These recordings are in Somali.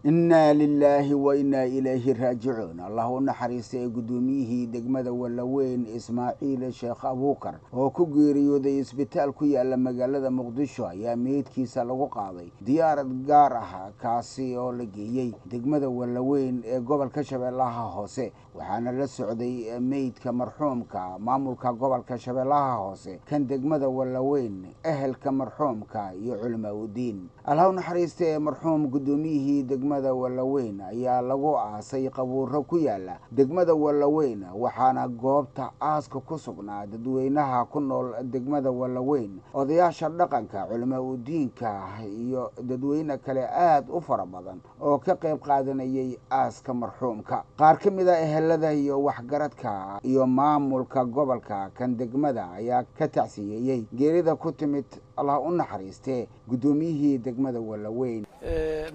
Innaa lilaahi wa innaa ilayhi raajicuun. Allah u naxariista ee guddoomiyihii degmada Wallaweyn, Ismaaciil Sheekh Abuukar, oo ku geeriyooday isbitaal ku yaala magaalada Muqdisho, ayaa meydkiisa lagu qaaday diyaarad gaar ah, kaasi oo la geeyey degmada Wallaweyn ee gobolka Shabeellaha Hoose. Waxaana la socday meydka marxuumka maamulka gobolka Shabeellaha Hoose, kan degmada Wallaweyn, ehelka marxuumka iyo culamaa udiin. Allah u naxariista ee marxuum guddoomiyihii degmada Wallaweyn ayaa lagu aasay qabuuro ku yaala degmada Wallaweyn, waxaana goobta aaska ku sugnaa dadweynaha ku nool degmada Wallaweyn, odayaasha dhaqanka, culamaa udiinka iyo dadweyne kale aada u fara badan oo ka qayb qaadanayay aaska marxuumka. Qaar ka mid a ehelada iyo waxgaradka iyo maamulka gobolka, kan degmada ayaa ka tacsiyeeyey geerida ku timid, Allah u naxariistee, guddoomiyihii degmada Wallaweyn.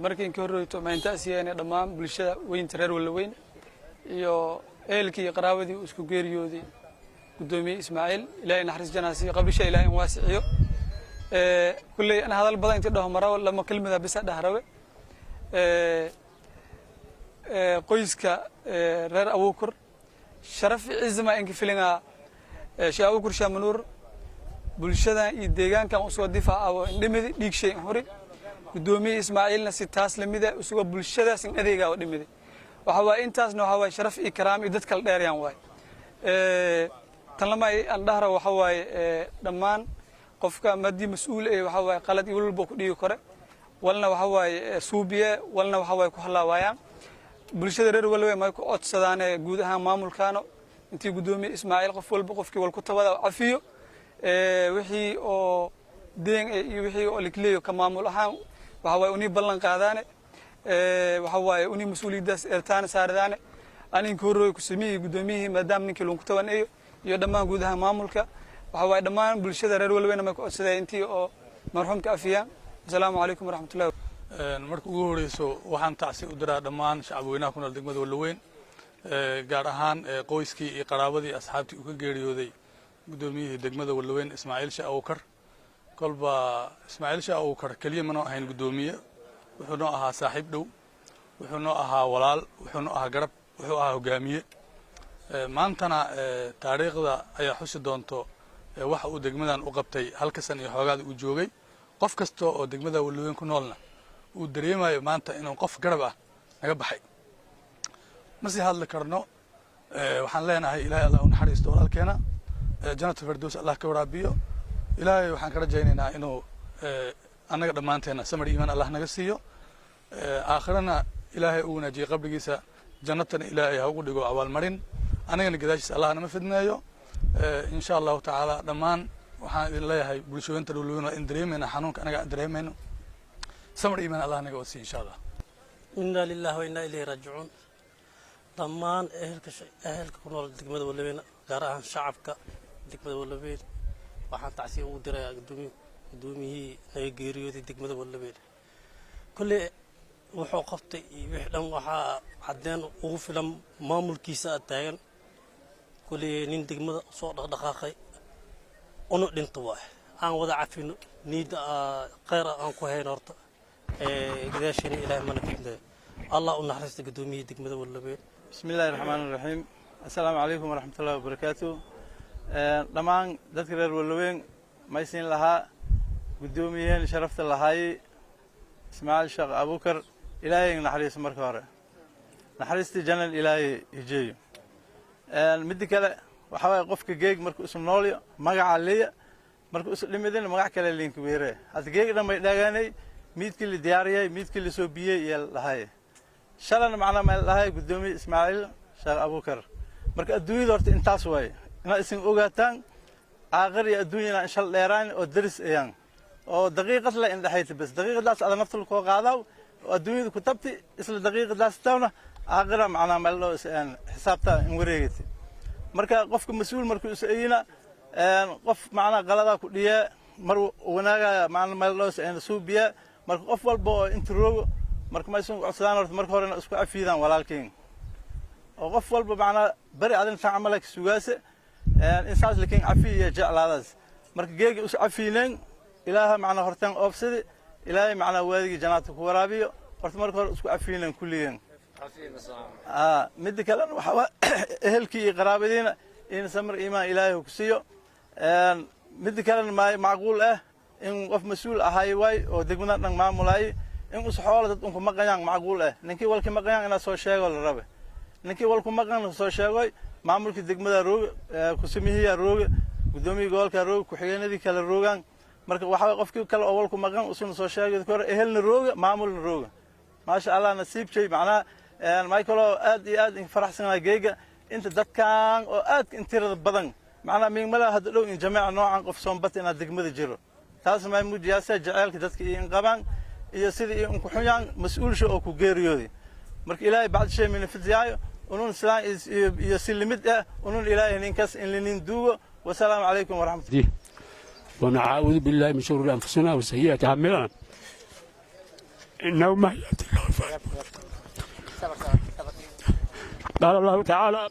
Markii inka horreyto mayntaasiyeene dhammaan bulshada weynta reer Wallaweyn iyo ehelkii iyo qaraabadii uu isku geeriyooday guddoomiye Ismaaciil, Ilahay naxariis janaa siiyo, qabrisha Ilahay in waasiciyo. Kulley ana hadal badan intii dhaho marawo, lama kelmada bisa dhah rabe. Qoyska reer Abuukar sharaf cizma inka filingaa. Sheekh Abuukar Shaamanuur bulshadan iyo deegaankan usoo difaaca indhimidi dhiigshay in hori. Guddoomiye Ismaaciilna si taas lamida isagoo bulshadaas in adeegaa dhimidi. Waxa waaye intaasna waxa waaye sharaf iyo karaam iyo dad kala dheeryaan waaye. Tan lama aan dhahra waxa waaye dhammaan qofka madii mas-uul eh waxa waaye qalad iyo walba ku dhigi kore, walna waxa waaye suubiye, walna waxa waaye ku halaawayaan. Bulshada reer Walwe may ku codsadaane guud ahaan maamulkaano intii guddoomiye Ismaaciil qof walba qofkii wal ku tabada cafiyo, wixii oo deen iyo wixii oo likleeyo ka maamul ahaan waxa waaye unii ballan qaadaane, waxa waaye unii mas-uuliyaddaas eertaane saaradaane. Aninka horrooy ku sameeyey guddoomiyihii, maadaama ninkii lunku tabaneeyo iyo dhammaan guud ahaan maamulka, waxa waaye dhammaan bulshada reer Walweyna may ku codsadeen intii oo marxuumka afiyaan. Asalaamu calaykum waraxmatullahi. Marka ugu horeyso waxaan tacsi u diraa dhammaan shacabweynaha ku nool degmada Wallaweyn, gaar ahaan qoyskii iyo qaraabadii, asxaabtii uu ka geeriyooday guddoomiyihii degmada Wallaweyn, Ismaaciil Sheekh Abuukar. Kolba Ismaaciil Sheekh Abuukar keliya manoo ahayn guddoomiye, wuxuu noo ahaa saaxiib dhow, wuxuu noo ahaa walaal, wuxuu noo ahaa garab, wuxuu ahaa hogaamiye. Maantana taariikhda ayaa xusi doonto waxa uu degmadan u qabtay halka san iyo xoogaada uu joogay. Qof kasta oo degmada Wallaweyn ku noolna uu dareemayo maanta inuu qof garab ah naga baxay. Ma sii hadli karno. Waxaan leenahay Ilahay Allah u naxariisto walaalkeena, janata firdows Allah ka waraabiyo. Ilaahay waxaan ka rajaynaynaa inuu annaga dhammaanteena samar iimaan Allah naga siiyo, aakhirana Ilaahay u wanaajiyey qabrigiisa, jannatana Ilaahay ha ugu dhigo abaalmarin, annagana gadaashiisa Allah nama fidneeyo, insha Allahu tacaala. Dhammaan waxaan idin leeyahay bulshooyinta Wallaweyn waa in dareemayna xanuunka annaga aan dareemayno. Samar iimaan Allah naga wasiiyo, insha Allah. Inaa lilahi wa innaa ilayhi raajicuun. Dhammaan ehelka ku nool degmada Wallaweyn, gaar ahaan shacabka degmada Wallaweyn, waxaan tacsiya ugu dirayaa guddoomiyihii naga geeriyooday degmada Wallaweyn. Kolley wuxuu qabtay iyo wixii dhan waxaa caddeen ugu filan maamulkiisa taagan. Kolley nin degmada soo dhaqdhaqaaqay unu dhinto waay. Aan wada cafino, niidda kheyr aan ku hayno horta, gadaashiina Ilaahay mana fitnayo. Allah u naxariista guddoomiyihii degmada Wallaweyn. Bismi illaahi raxmaan iraxiim. Assalaamu calaykum waraxmat ullahi wabarakaatu. Dhammaan dadka reer Wallaweyn maysiin lahaa guddoomiyaheen sharafta lahaayey Ismaaciil Sheekh Abuukar, Ilaahay naxariiso. Marka hore naxariistii jannal Ilaahay hijeeyo. Midda kale waxaa waaye qofka geeg marka isu noolyo magaca leeya, marka isu dhimidin magac kale linka weere. Hadda geeg dhan bay dhaagaanay miidkii la diyaariyay, miidkii la soo biyey iyo la dhahay shalana macnaa ma la dhahay guddoomiye Ismaaciil Sheekh Abuukar. Marka adduunyada horta intaas waaye, inaad isin ogaataan aakhir iyo adduunya inaan inshal dheeraan oo daris ayaan oo daqiiqad la indhexayta bas. Daqiiqadaas ada nafta koo qaadaw oo adduunyada ku tabti, isla daqiiqadaas tawna aakhira macnaa meel dhoo xisaabta in wareegayta. Marka qofka mas-uul markuu is ayina, qof macnaa qaladaa ku dhiyaa, mar wanaagaya macnaa meel dhoo suubiyaa. Marka qof walba oo inta roogo marka ma isu codsadaan horta marka horena isku cafiidaan walaalkiin, oo qof walba macnaa beri adin taan camala ka sugaase insaas lakin cafi iyo jeclaadaas. Marka geegi is cafiineen, Ilaaha macnaa horteen oobsadi, Ilaahay macnaa waadigii jannaadka ku waraabiyo. Horta marka hore isku cafiinan kulligeen. Midda kalena waxaa ehelkii iyo qaraabadiina in samir iimaan Ilaahay ku siiyo. Midda kalena macquul ah in qof mas-uul ahaay waay oo degmadan dhan maamulaay in us xoola dad unku maqanyaan. Macquul ah ninkii walki maqanyaan inaad soo sheego la rabe. Ninkii walku maqan soo sheegoy. Maamulkii degmada rooge, kusimihiyaa rooge, gudoomiyii gobolka rooge, ku-xigeenadii kale roogaan. Marka waxaa qofkii kale oo walku maqan usuna soo sheegay kore. Ehelna rooga, maamulna rooga. Maasha Allah, nasiibjay. Macnaha michaeloo aad iyo aad faraxsanaa geega inta dadkan oo aad intirada badan. Macnaha miigmala hadda dhow in jameeca noocan qof soonbata inaad degmada jiro. Taas may muujiyaasa jaceylka dadka iyo in qabaan iyo sida iyo inkuxunyaan mas-uulsha oo ku geeriyooday. Marka Ilaahay bacdi shay minafidiyaayo unun islaan iyo si limid ah unun Ilaahay ninkaas in linin duugo. Wasalaamu calaykum waraxmat. ونعوذ بالله من شرور أنفسنا وسيئات أعمالنا، إنه من يهد الله فلا. قال الله تعالى: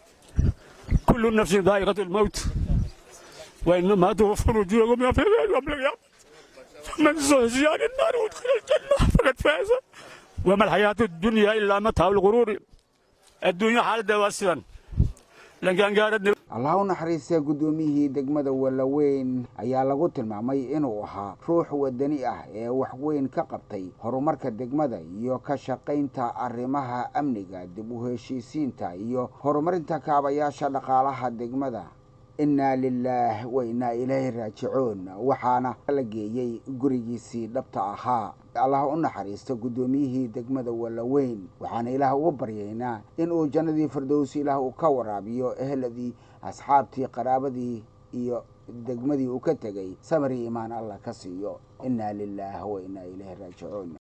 كل نفس ذائقة الموت وإنما توفون أجوركم يوم القيامة، فمن زحزح عن النار وأدخل الجنة فقد فاز، وما الحياة الدنيا إلا متاع الغرور. الدنيا حالة واسدا لكن قالت Allah u naxariistee, guddoomiyihii degmada Wallaweyn ayaa lagu tilmaamay inuu ahaa ruux wadani ah ee wax weyn ka qabtay horumarka degmada iyo ka shaqaynta arrimaha amniga, dib u heshiisiinta iyo horumarinta kaabayaasha dhaqaalaha degmada. Innaa lilaah wa innaa ilayhi raajicuun. Waxaana la geeyey gurigiisii dhabta ahaa. Allah u naxariisto guddoomiyihii degmada Wallaweyn. Waxaana Ilaah ugu baryaynaa in uu jannadii Fardowsi Ilaah uu ka waraabiyo. Eheladii, asxaabtii, qaraabadii iyo degmadii uu ka tegey samari iimaan Allah ka siiyo. Innaa lilaah wa innaa ilayhi raajicuun.